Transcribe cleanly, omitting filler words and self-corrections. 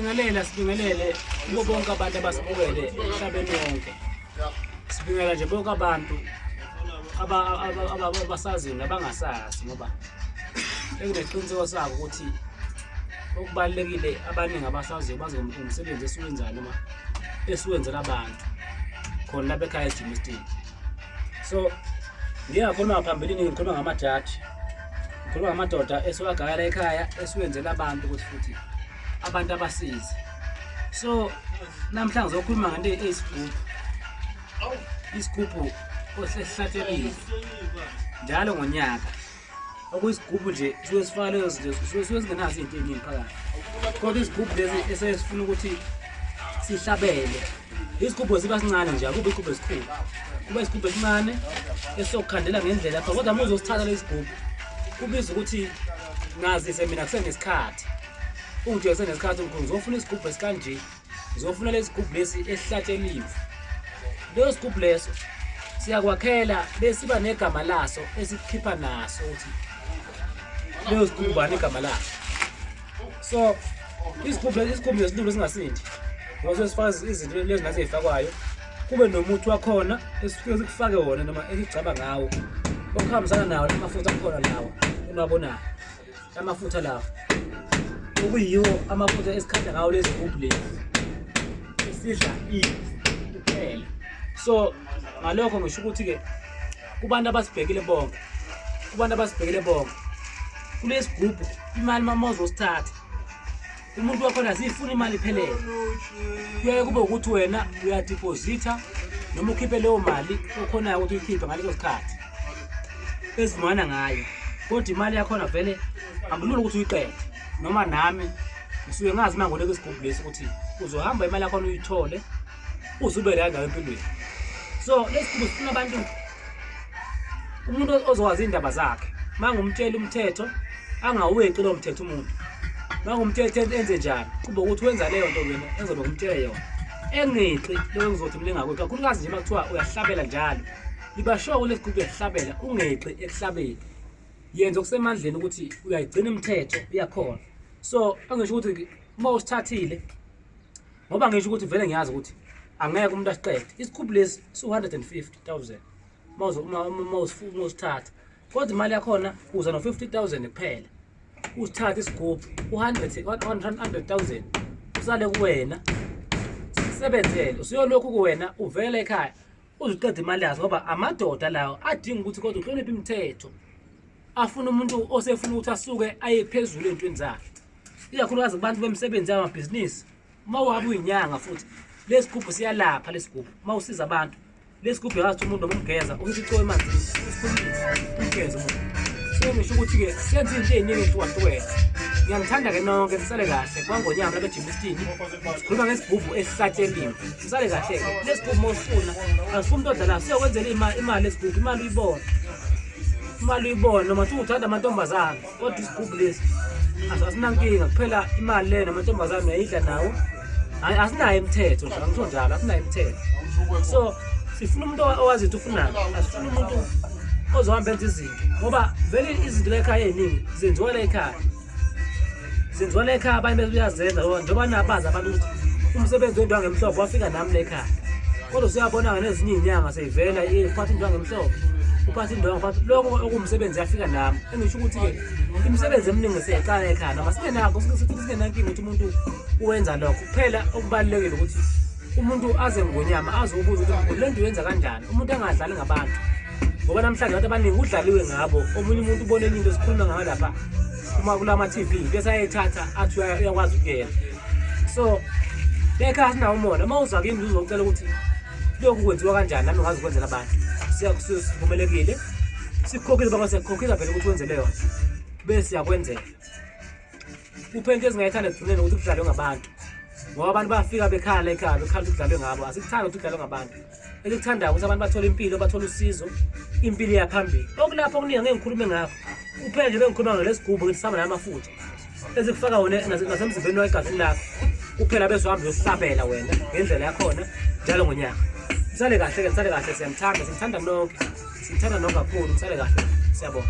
Siyabingelela, sibingelele kubo bonke abantu abasibukele emhlabeni wonke. Sibingelela nje bonke abantu abasaziyo nabangasazi, ngoba ekuneqiniseko sako ukuthi okubalulekile abaningi abasaziyo bazi umsebenzi esiwenzayo noma esiwenzela abantu khona lapha ekhaya eGermiston. So ngike ngakhuluma ngaphambilini, ngikhuluma ngamajaji, ngikhuluma ngamadoda esiwagayela ekhaya esiwenzela abantu ukuthi futhi abantu abasize. So namhlanje ngizokhuluma ngento eyisigubhu, isigubhu osesihlatshelile njalo ngonyaka, okuyisigubhu nje suke sifaka lezo zinto, suke singenazo izinto ey'ningi phakathi, kodwa isigubhu lesi esesifuna ukuthi sihlabele, isigubhu siba sincane nje, akubi isigubhu esikhulu, kuba isigubhu esincane esizokukhandela ngendlela yakho. Kodwa uma uzosithatha lesi sigubhu, kubiza ukuthi ngazise mina kusenesikhathi, ungitshele kusenesikhathi, mkhulu ngizofuna isigubhu esikanje, ngizofuna lesi sigubhu lesi esihlatsheliwe. Leso sigubhu leso siyakwakhela besiba negama laso esikhipha naso ukuthi leyo sigubhu bani igama laso. So isigubhu isigubhu lesilulu singasindi, ngoba sesifaka izinto lezi nazo ey'fakwayo, kube nomuthi wakhona esifike sikufake wona noma esigcaba ngawo okuhambisana nawo amafutha akhona lawa eniwabonayo, amafutha lawa okuyiwo amafutha esikhanda ngawo lezi gubhu lezi esidla imvu kuphela. So ngalokho ngisho ukuthi-ke kubantu abasibhekile bonke, kubantu abasibhekile bonke kulesi gubhu, imali uma uzosithatha umuntu wakhona asiyifuna imali iphelele, kuyaye kube ukuthi wena uyadiphozitha noma ukhiphe leyo mali okhonayo ukuthi uyikhiphe ngaleso sikhathi esivumana ngayo, kodwa imali yakhona vele akulula ukuthi uyiqede. Noma nami ngisuke ngazi uma ngoleka isigubhu lesi ukuthi uzohamba imali yakhona uyithole uze ube la ndawo empilweni. So lesi sigubhu sifuna abantu, umuntu ozokwazi iy'ndaba zakhe, uma ngumtshela umthetho angaweqi lowo mthetho, umuntu uma ngumtshela enze njani kube ukuthi wenza leyo nto wena enzobe ngumtshele yona, engeqi leyo ngizothi mina engakweqi, kakhulukazi nje uma kuthiwa uyahlabela njalo, iba sure kulesi sigubhu uyahlabela, ungeqi ekuhlabeni, yenza okusemandleni ukuthi uyayigcina imithetho iyakhona. So angisho ukuthi uma usithathile, ngoba ngisho ukuthi vele ngiyazi ukuthi angeke umuntu asiqede isigubhu lesi su-150 000 uma usithatha, kodwa imali yakhona uza no-50 000 kuphela, usithathe isigubhu u-100 000 usale kuwena, sikusebenzele, usuyolokhu kuwena uvele ekhaya uzuqeda imali yazo, ngoba amadoda lawo adinga ukuthi kodwa uhloniphe imithetho, afuna umuntu osefuna ukuthi asuke aye phezulu ey'ntweni zakhe, ikakhulukazi kubantu bemisebenzi yamabhizinisi. Uma uhambe uyinyanga futhi lesi gubhu siyalapha, lesi gubhu uma usiza abantu, lesi gubhu yazi umuntu noma umgeza ukuthi ucowe emanzini usikhulumise umgeze umuntu. So ngisho ukuthi-ke senze izinto ey'ningi ey'hlukahlukene. Ngiyanithanda-ke nonke, nisale kahle kwangonyama lapha eGermiston. Sikhuluma ngesigubhu esihlatsheliwe, nisale kahle-ke. Lesi gubhu uma usifuna, asifuni umuntu odlalayo, siyokwenzela imali lesigubhu, imali uyibone, imali uyibone, noma thiwa uthanda amantombazane, kodwa isigubhu lesi asinankinga kuphela, imali leyo namantombazane uyayidla nawo. Hhayi, asinayo imithetho nje, angisho njalo, asinayo imithetho. So sifuna umuntu owazi ukuthi ufunani, asifuni umuntu ozohamba enza izinto, ngoba vele izinto la ekhaya ey'ningi zenziwa la ekhaya, zenziwa la ekhaya, abanye bese uyazenza njengoba nabazi abantu ukuthi umsebenzi wendwangu emhlophe wafika nami la ekhaya, kodwa usuyabona-ke nezinye iy'nyanga seyivela uphatha indwangu emhlophe, uphatha indwangu, uphatha lokho okuwumsebenzi yafika nami. Engisho ukuthi-ke imisebenzi eminingi siyayiqala ekhaya, noma singenakho futhi singenankinga ukuthi umuntu uwenza lokho kuphela, okubalulekile ukuthi umuntu aze ngonyama azobuza ukuthi le nto uyenza kanjani, umuntu angadlali ngabantu, ngoba namhlanje abantu abaningi kudlaliwe ngabo. Omunye umuntu ubone enye into esikhuluma ngayo lapha uma kulama-TV bese ayethatha athi uyakwazi ukuyenza. So ekhaya sinawo umona, uma uza kimi uzocela ukuthi lokhu kwenziwa kanjani, nami ngazi ukwenzela abantu, sivumelekile, sikukhokhile, banga siyakukhokhisa phela ukuthi wenze leyo nto bese siyakwenzela. Kuphela into ezingayithanda ekugcineni ukuthi kudlalwe ngabantu, ngoba abantu bayafika bekhala ekhaya, bekhala ukuthi kudlalwe ngabo. Asikuthandi ukuthi kudlalwe ngabantu, esikuthandayo ukuthi abantu bathole impilo, bathole usizo, impilo iyaphambili. Okulapho okuningi angeke ngikhulume ngakho, kuphela nje bengikhuluma ngalesigubhu ngithi sihamba namafutha esikufaka wona nasemzimbeni wegazini lakho kuphela, bese uhambe uyosihlabela wena ngendlela yakhona njalo ngonyaka. Nisale kahle-ke, nisale kahle, siyanithanda, sinithanda nonke, sinithanda nonke kakhulu. Nisale kahle, siyabonga.